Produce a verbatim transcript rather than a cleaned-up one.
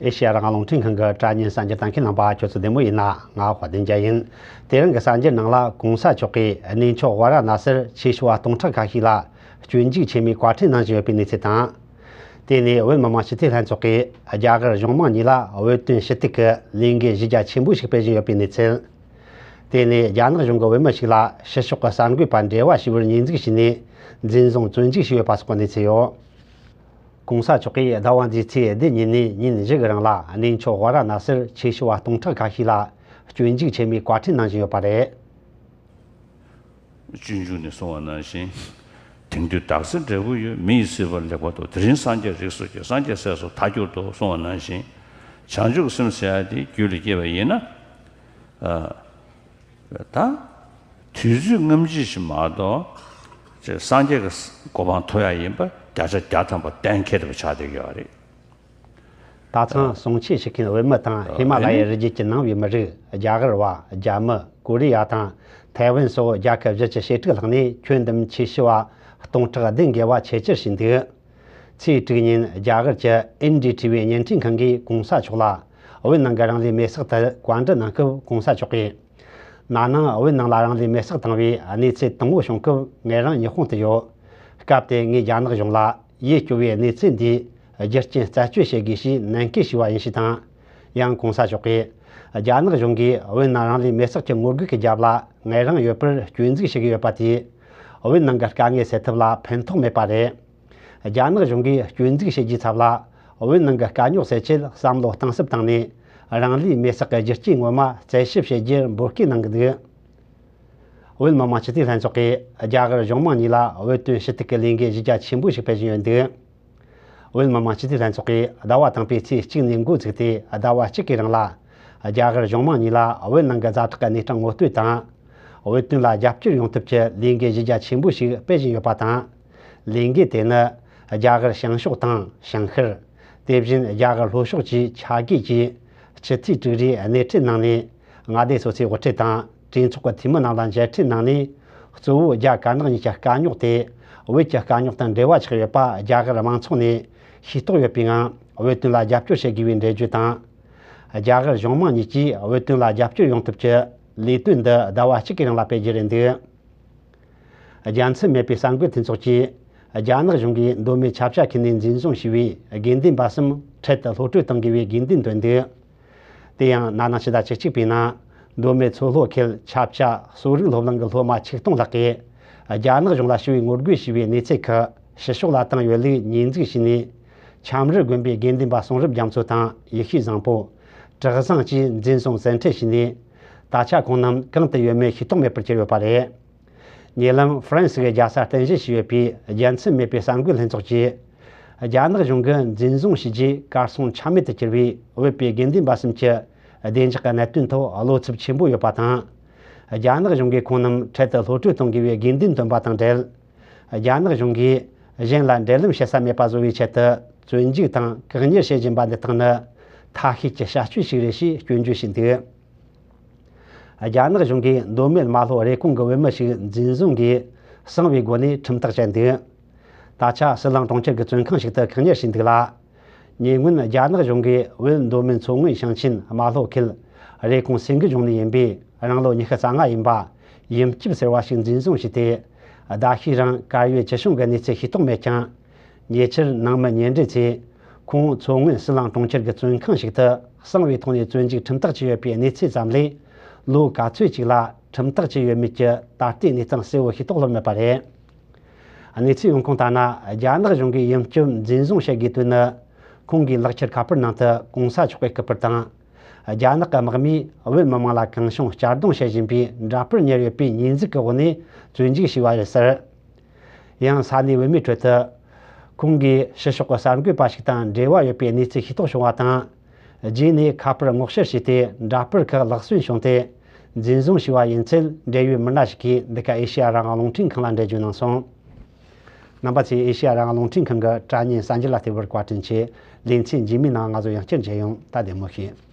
ཨེ་ཤེ་ཡ་རང་དབང་རླུང་འཕྲིན་ཁང་གི་དྲ་བརྙན་གསར་འགྱུར་ལྟ་མཁན་རྣམ་པ་ཁྱོད་ཚོ་བདེ་མོ་ཡིན་ན། ང་དཔལ་ལྡན་རྒྱལ་ཡིན། དེ་རིང་གི་གསར་འགྱུར་ནང་ལ་གོང་ས་མཆོག་གིས་གནས་མཆོག་ཝཱ་ར་ཎ་སིར་ཆོས་ཞུ་བ་སྟོང་ཕྲག་ཁ་ཤས་ལ་སྐྱོན་འཛུགས་ཆེན་མོའི་བཀའ་ཁྲིད་གནང་བཞིན་ཡོད་པའི་གནས་ཚུལ་དང་། དེ་ནས་བོད་མི་མང་སྤྱི་འཐུས་ལྷན་ཚོགས་ཀྱིས་རྒྱ་གར་གཞུང་མང་གཉིས་ལ་བོད་དོན་ཞུ་གཏུག་གི་ལས་འགུལ་གཞི་རྒྱ་ཆེན་པོ་ཞིག་སྤེལ་བཞིན་ཡོད་པའི་གནས་ཚུལ། དེ་ནས་རྒྱ་ནག་གཞུང་གི་བོད་མི་ཞིག་ལ་ཕྱི་ཕྱོགས་ཀྱི་གསར་འགོད་པ་འབྲེལ་བ་བྱས་པར་ཉེས་འཛུགས་བྱས་ནས་འཛིན་བཟུང་བཙོན་འཇུག་བྱས་ཡོད་པ་སོགས་ཀྱི་གནས་ཚུལ་ཡོད། གོང་ས་མཆོག་གིས་ཟླ་བ་འདིའི་ཚེས་བདུན་ཉིན་ནས་ཉིན་བཞི་གི་རིང་ལ་གནས་མཆོག་ཝཱ་ར་ཎ་སིར་ཆོས་ཞུ་བ་སྟོང་ཕྲག་ཁ་ཤས་ལ་སྐྱོན་འཛུགས་ཆེན་མོའི་བཀའ་ཁྲིད་གནང་བཞིན་ཡོད་པ་རེད། སྤྱོད་འཇུག་ནས་གསུངས་པ་ནང་བཞིན། དེང་དུས་བདག་འཛིན་འབྲས་བུ་ཡོད། མི་ཡི་སྲིད་པ་ལེགས་པར་རྟོགས། དེ་རིང་སངས་རྒྱས་རིགས་སུ་སྐྱེས། སངས་རྒྱས་སྲས་སུ་མཐའ་གྱུར་ཏོ། གསུངས་པ་ནང་བཞིན། བྱང་ཆུབ་སེམས་ཟེར་ཡ་དེ་རྒྱུད་ལ་སྐྱེས་པ་ཡིན་ན། ཨ། ད། དུས་ཚོད་སྔ་ཕྱི་ཞིག་མ་གཏོགས། ཅེས་སངས་རྒྱས་ཀྱི་གོ་འཕང་ཐོབ་ཡ་ཡིན་པ་བརྒྱ་ཆ་བརྒྱ་ཐམ་པ་གཏན་འཁེལ་བ་ཆགས་བསྡད་ཡོད་རེད། ད་ཐེངས་གསུང་ཆོས་ཞུ་མཁན་བོད་མི་དང་ཧི་མ་ལ་ཡའི་རི་རྒྱུད་ཀྱི་ནང་པའི་མི་རིགས། རྒྱ་གར་བ། རྒྱ་མི། ཀོ་རི་ཡ་དང་ཐའེ་ཝན་སོགས་རྒྱལ་ཁབ་བཞི་བཅུ་ཞེ་དྲུག་ལྷག་ནས་ཁྱོན་བསྡོམས་ཆོས་ཞུ་བ་སྟོང་ཕྲག་བདུན་བརྒལ་བ་ཆེད་བཅར་བྱས་འདུག། ཚེས་དྲུག་ཉིན་རྒྱ་གར་གྱི་ཨེན་ཌི་ཊི་བི་བརྙན་འཕྲིན་ཁང་གིས་གོང་ས་མཆོག་ལ་བོད་ནང་གི་རང་ལུས་མེར་སྲེག་ཐད་བཀའ་འདྲི་གནང་སྐབས། གོང་ས་མཆོག་གིས། ན་ནིང་བོད་ནང་ལ་རང་ལུས་མེར་སྲེག་བཏང་བའི་གནས་ཚུལ་དང་པོ་བྱུང་སྐབས་ངེད་རང་ཉི་ཧོང་དུ་ཡོད། སྐབས་དེར་ངས་རྒྱ་ནག་གཞུང་ལ་ཡིད་སྐྱོ་བའི་གནས་ཚུལ་འདིའི་རྒྱུ་རྐྱེན་རྩད་གཅོད་བྱེད་དགོས་ཞེས་ནན་སྐུལ་ཞུས་པ་ཡིན་ཞེས་དང་། ཡང་གོང་ས་མཆོག་གིས། རྒྱ་ནག་གཞུང་གིས་བོད་ནང་རང་ལུས་མེར་སྲེག་གི་ངོ་རྒོལ་གྱི་རྒྱབ་ལ་ངེད་རང་ཡོད་པར་སྐྱོན་འཛུགས་བྱེད་ཀྱི་ཡོད་པ་དེས། བོད་ནང་གི་དཀའ་ངལ་སེལ་ཐབས་ལ་ཕན་ཐོགས་མེད་པ་རེད། རྒྱ་ནག་གཞུང་གིས་སྐྱོན་འཛུགས་བྱེད་རྒྱུའི་ཚབ་ལ། བོད་ནང་གི་དཀའ་རྙོག་སེལ་ཆེད་བསམ་བློ་གཏིང་ཟབ་བཏང་ནས། རང་ལུས་མེར་སྲེག་གི་རྒྱུ་རྐྱེན་ངོ་མ་རྩད་ཞིབ་བྱེད་རྒྱུར་འབོད་སྐུལ་གནང་གི་འདུག། བོད་མི་མང་སྤྱི་འཐུས་ལྷན་ཚོགས་ཀྱིས་རྒྱ་གར་གཞུང་མང་གཉིས་ལ་བོད་དོན་ཞུ་གཏུག་གི་ལས་འགུལ་གཞི་རྒྱ་ཆེན་པོ་ཞིག་སྤེལ་བཞིན་ཡོད་འདུག། བོད་མི་མང་སྤྱི་འཐུས་ལྷན་ཚོགས་ཀྱིས་ཟླ་བ་དང་པོའི་ཚེས་གཅིག་ནས་འགོ་བཙུགས་ཏེ། ཟླ་བ་གཅིག་གི་རིང་ལ། རྒྱ་གར་གཞུང་མང་གཉིས་ལ་བོད་ནང་གི་ཛ་དྲག་གི་གནས་སྟངས་ངོ་སྤྲོད་དང་། བོད་དོན་ལ་རྒྱབ་སྐྱོར་ཡོང་ཐབས་ཀྱི་ལས་འགུལ་གཞི་རྒྱ་ཆེན་པོ་ཞིག་སྤེལ་བཞིན་ཡོད་པ་དང་། ལས་འགུལ་དེ་ནི་རྒྱ་གར་བྱང་ཕྱོགས་དང་བྱང་ཤར། དེ་བཞིན་རྒྱ་གར་ལྷོ་ཕྱོགས་ཀྱི་ཆ་བགོས་ཀྱི་སྤྱི་འཐུས་དྲུག་རེས་སྣེ་ཁྲིད་གནང་ནས། མངའ་སྡེ་སོ་སོའི་དབུ་ཁྲིད་དང་གྲོས་ཚོགས་ཀྱི་འཐུས་མི་རྣམས་ལ་མཇལ་འཕྲད་གནང་ནས། གཙོ་བོ་རྒྱ་དཀར་ནག་གཉིས་ཀྱི་དཀའ་རྙོག་དེ་བོད་ཀྱི་དཀའ་རྙོག་དང་འབྲེལ་བ་ཆགས་ཡོད་པ་རྒྱ་གར་མང་ཚོགས་ནས་ཤེས་རྟོགས་ཡོད་པའི་ངང་། བོད་དོན་ལ་རྒྱབ་སྐྱོར་བྱེད་དགོས་པའི་འགྲེལ་བརྗོད་དང་། རྒྱ་གར་གཞུང་མང་གཉིས་ཀྱིས་བོད་དོན་ལ་རྒྱབ་སྐྱོར་ཡོང་ཐབས་ཀྱི་ལས་དོན་འདི་ཟླ་བ་གཅིག་གི་རིང་ལ་སྤེལ་རྒྱུ་རེད་འདུག། རྒྱལ་མཚམས་མེད་པའི་གསར་འགོད་མཐུན་ཚོགས་ཀྱིས། རྒྱ་ནག་གཞུང་གིས་མདོ་སྨད་ཆབ་ཆ་ཁུལ་ནས་འཛིན་བཟུང་བྱས་པའི་དགེ་འདུན་པ་གསུམ་འཕྲལ་དུ་གློད་བཀྲོལ་གཏོང་དགོས་པའི་དགོས་འདུན་བཏོན་འདུག། དེ་ཡང་ན་ནིང་ཕྱི་ཟླ་བཅུ་གཅིག་པའི་ནང་མདོ་སྨད་མཚོ་ལྷོ་ཁུལ་ཆབ་ཆ་གསོ་རིག་སློབ་གླིང་གི་སློབ་མ་ཆིག་སྟོང་ལྷག་གིས། རྒྱ་ནག་གཞུང་ལ་ཞི་བའི་ངོ་རྒོལ་བྱས་པའི་གནས་ཚུལ་ཁག་ཕྱི་ཕྱོགས་ལ་བཏང་ཡོད་ལུགས་ཉེས་འཛུགས་བྱས་ནས། ཁྱམས་རི་དགོན་པའི་དགེ་འདུན་པ་གསུང་རབ་རྒྱ་མཚོ་དང་ཡེ་ཤེས་བཟང་པོ། གྲྭ་བཟང་བཅས་འཛིན་བཟུང་བཙན་ཁྲིད་བྱས་ནས། ད་ཆ་ཁོང་རྣམས་གང་དུ་ཡོད་མེད་ཤེས་རྟོགས་མེད་པར་གྱུར་ཡོད་པ་རེད། ཉེ་ལམ་ཧྥ་རན་སི་གི་རྒྱལ་ས་རྟེན་གཞི་བྱས་ཡོད་པའི་རྒྱལ་མཚམས་མེད་པའི་གསར་འགོད་ལྷན་ཚོགས་ཀྱིས། རྒྱ་ནག་གཞུང་གིས་འཛིན་བཟུང་བྱས་རྗེས་གར་སོང་ཆ་མེད་དུ་གྱུར་བའི་བོད་པའི་དགེ་འདུན་པ་གསུམ་གྱི་བདེ་འཇགས་ཀྱི་གནད་དོན་ཐོག་བློ་འཚབ་ཆེན་པོ་ཡོད་པ་དང་། རྒྱ་ནག་གཞུང་གིས་ཁོང་རྣམས་འཕྲལ་དུ་གློད་བཀྲོལ་གཏོང་དགོས་པའི་དགོས་འདུན་བཏོན་པ་དང་འབྲེལ། རྒྱ་ནག་གཞུང་གིས་གཞན་ལ་འབྲེལ་ལམ་བྱེད་ས་མེད་པ་བཟོ་བའི་ཆེད་དུ་བཙོན་འཇུག་དང་བཀག་ཉར་བྱེད་བཞིན་པ་འདི་དག་ནི་ཐ་ཤལ་གྱི་བྱ་སྤྱོད་ཞིག་རེད་ཞེས་སྐྱོན་བརྗོད་བྱས་འདུག། རྒྱ་ནག་གཞུང་གིས་མདོ་སྨད་རྨ་ལྷོ་རེབ་གོང་གི་བོད་མི་ཞིག་འཛིན་བཟུང་གིས་གསང་བའི་སྒོ་ནས་ཁྲིམས་ཐག་བཅད་འདུག། ད་ཆ་ཟི་ལིང་གྲོང་ཁྱེར་གྱི་བཙོན་ཁང་ཞིག་ཏུ་བཀག་ཉར་བྱས་འདུག་ལ། ཉེ་སྔོན་རྒྱ་ནག་གཞུང་གིས་བོད་མདོ་སྨད་མཚོ་སྔོན་ཞིང་ཆེན་རྨ་ལྷོ་ཁུལ་རེབ་གོང་སེང་གེ་ལྗོངས་ནས་ཡིན་པའི་རང་ལོ་ཉི་ཤུ་རྩ་ལྔ་ཡིན་པ་ཡུམ་སྐྱིབས་ཟེར་བ་ཞིག་འཛིན་བཟུང་བྱས་ཏེ། ཟླ་ཤས་རིང་གར་ཡོད་ཅི་བྱུང་གི་གནས་ཚུལ་ཤེས་རྟོགས་མེད་ཀྱང་། ཉེ་ཆར་ནང་མི་ཉེ་འབྲེལ་ཚོས་ཁོང་མཚོ་སྔོན་ཟི་ལིང་གྲོང་ཁྱེར་གྱི་བཙོན་ཁང་ཞིག་ཏུ་གསང་བའི་ཐོག་ནས་བཙོན་འཇུག་ཁྲིམས་ཐག་བཅད་ཡོད་པའི་གནས་ཚུལ་ཙམ་ལས། ལོ་ག་ཚོད་ཅིག་ལ་ཁྲིམས་ཐག་བཅད་ཡོད་མེད་ཀྱི་ད་ལྟའི་གནས་སྟངས་གསལ་བོ་ཤེས་རྟོགས་ལོབས་མེད་པ་རེད། གནས་ཚུལ་ཡོང་ཁུངས་ལྟར་ན། རྒྱ་ནག་གཞུང་གིས་ཡུམ་སྐྱིབས་འཛིན་བཟུང་བྱེད་དགོས་དོན་ནི། ཁོང་གིས་ལག་འཁྱེར་ཁ་པར་ནང་དུ་གོང་ས་མཆོག་གི་སྐུ་པར་དང་། རྒྱ་ནག་གི་དམག་མིས་བོད་མི་མང་ལ་གང་བྱུང་གཅར་རྡུང་བྱེད་བཞིན་པའི་འདྲ་པར་གཉེར་ཡོད་པའི་ཉེས་འཛུགས་ཀྱི་འོག་ནས་བཙོན་འཇུག་བྱས་པ་རེད་ཟེར། ཡང་ས་གནས་བོད་མིའི་ཁྲོད་དུ། ཁོང་གིས་ཕྱི་ཕྱོགས་ཀྱི་གསར་འགོད་པ་ཞིག་དང་འབྲེལ་བ་ཡོད་པའི་གནས་ཚུལ་ཤེས་རྟོགས་བྱུང་བ་དང་། རྗེས་ནས་ཁ་པར་སྔོག་བཤེར་བྱས་ཏེ་འདྲ་པར་ཁག་ལག་སོན་བྱུང་སྟེ། འཛིན་བཟུང་བྱས་པ་ཡིན་ཚུལ་འབྲེལ་ཡོད་མི་སྣ་ཞིག་གིས་འདི་ག་ཨེ་ཤེ་ཡ་རང་དབང་རླུང་འཕྲིན་ཁང་ལ་འགྲེལ་བརྗོད་གནང་སོང་། རྣམ་པ་ཚོས་ཨེ་ཤེ་ཡ་རང་དབང་རླུང་འཕྲིན་ཁང་གི་དྲ་བརྙན་གསར་འགྱུར་ལ་བལྟས་པར་བཀའ་དྲིན་ཆེ། ལེ་ཚན་རྗེས་མའི་ནང་ང་ཚོ་ཡང་བསྐྱར་མཇལ་ཡོང་། ད་བདེ་མོ་བྱོས།